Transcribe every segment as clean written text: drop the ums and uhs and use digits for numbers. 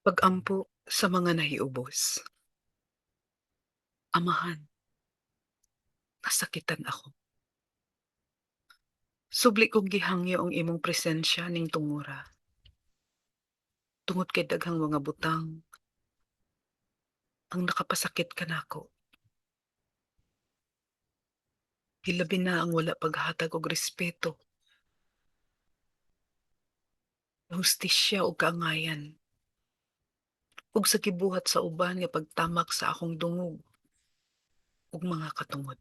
Pag-ampo sa mga nahiubos. Amahan, nasakitan ako. Subli kong gihangyo ang imong presensya ning tungura. Tungod kay daghang mga butang ang nakapasakit kanako. Hilabi na ang wala paghatag og respeto, hustisya ug kaangayan, ug sa gibuhat sa uban nga pagtamak sa akong dungog ug mga katungod.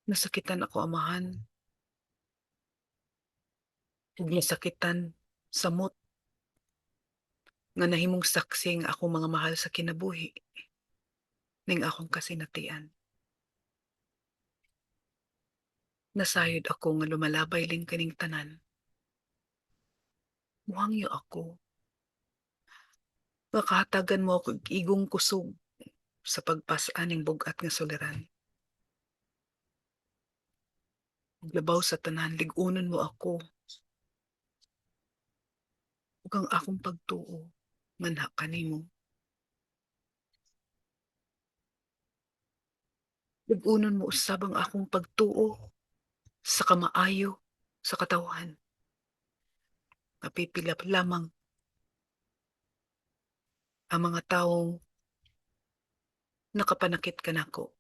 Nasakitan ako, Amahan, ug nasakitan samot nga nahimong saksi ang akong mga mahal sa kinabuhi ning akong kasinatian. Nasayod ako nga lumalabay ling kaning tanan. Muhangyo ako nga kahatagan mo ako og igong kusog sa pagpas-an ning bug-at nga suliran. Ug labaw sa tanan, lig-unon mo ako ug ang akong pagtuo manha kanimo. Lig-unon mo usab ang akong pagtuo sa kamaayo sa katawhan. Napipila lamang ang mga tawong nakapanakit kanako.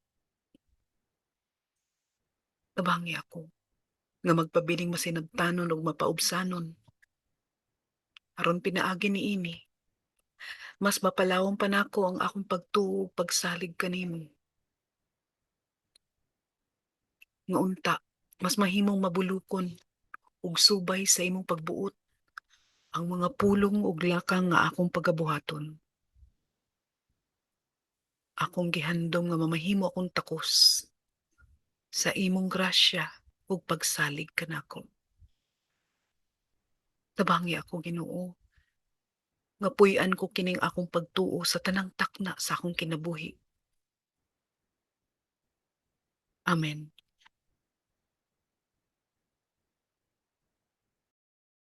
Tabangi ako nga magpabiling masinabtanon ug mapaubsanon. Aron pinaagi niini, mas mapalawom pa nako ang akong pagtuo ug pagsalig kanimo. Nga unta, mas mahimong mabulukon ug subay sa imong pagbuot ang mga pulong ug lakang nga akong pagabuhaton. Akong gihandom nga mamahimo akong takos sa imong grasya ug pagsalig kanako. Tabangi ako, Ginoo, nga puy-an ko kining akong pagtuo sa tanang takna sa akong kinabuhi. Amen.